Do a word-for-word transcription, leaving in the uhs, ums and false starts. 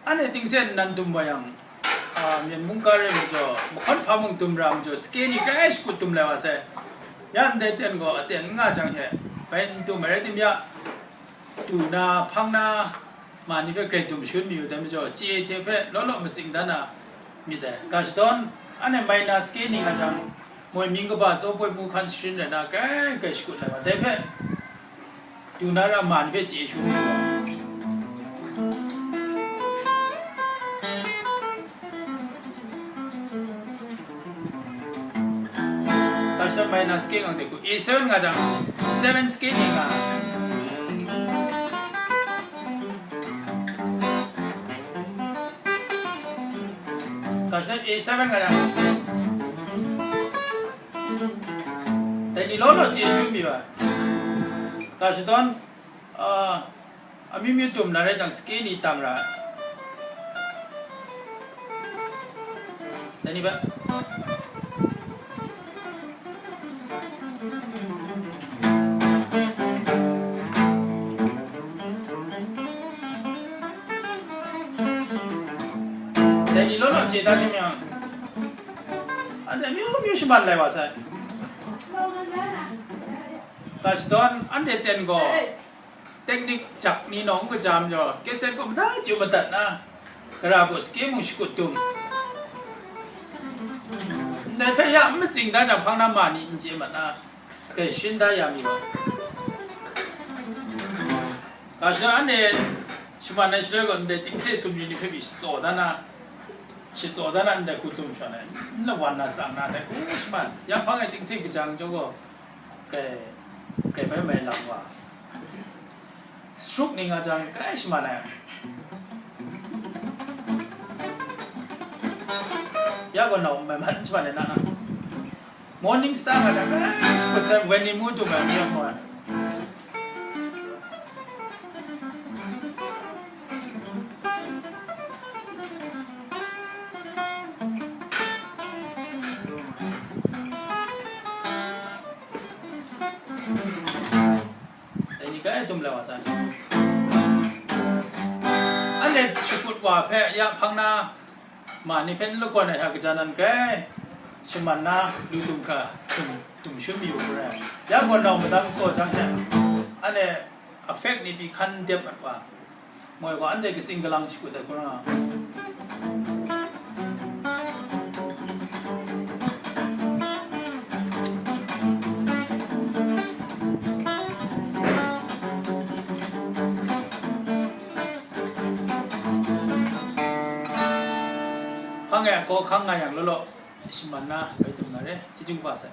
Anhte tingsen nan dum wa yang, a, Myen mungga re majaw, mahkawn hpa mung dum ra majaw, skein ni grai shakut dum lai wa sai. Ya ndai ten gaw aten n nga jang hte, bai n dum ai rai tim ya, du na, hpang na, ma ni hpe grai dum shun mayu dai majaw, chye hte hpe law law matsing dan na myit dai. Ga shadawn, anhte minor skein ni nga jang, moi mying kaba tsaw poi mu hkan sharin rai na, grai grai shakut ai wa, dai hpe, du na ra ma ni hpe chye shun mayu wa. Ga shadawn minor skein ang de ku, A seven nga jang, C seven skein ni nga. Ga shadawn A seven nga jang, dai ni law law chye shun mayu wa. Ga shadawn, a, amyu myu dum na rai jang, skein ni tam ra ai. Dai ni hpe, dai ni law law chye da shun yang, anhte amyu myu shaman lai wa sai. Ga shadawn, anhte ten gaw, technique jak ni nawng kaja majaw, cassette kaw mada chyu madat na, gara gaw skein mung shakut dum. Ndai hpe ya n matsing da jang, hpang na ma ni n chye mat na, grai sharin da ya mi wa. Ga shadawn anhte shaman ai shaloi gaw, ndai tingse sumri ni hpe pyi shatsaw da na, shatsaw da na, ndai hku dum shawng ai, n lawan na, tsang na, dai hku shaman. Ya hpang e tingse kajang chyawm gaw, grai, grai bai mai lam wa. Stroke ni nga jang grai shaman ai. Ya gaw nau mai man shaman ai na na. Morning Star nga jang grai shakut sai, when ni mu dum ai, mi yang gaw ai. Dai ni grai dum lai wa sai. Anhte shakut wa hpe ya hpang na, ma ni hpe n lakawn ai hta kaja nan grai shaman na, lu dum hkra dum, dum shun mayu hku rai. Ya gaw nau madang tsaw jang hte, anhte effect ni pyi hkan dep mat wa. Moi gaw anhte katsing kalang shakut ai hkra. Hpang e hkaw hkang nga yang law law, shaman na bai dum na re, chyeju kaba sai.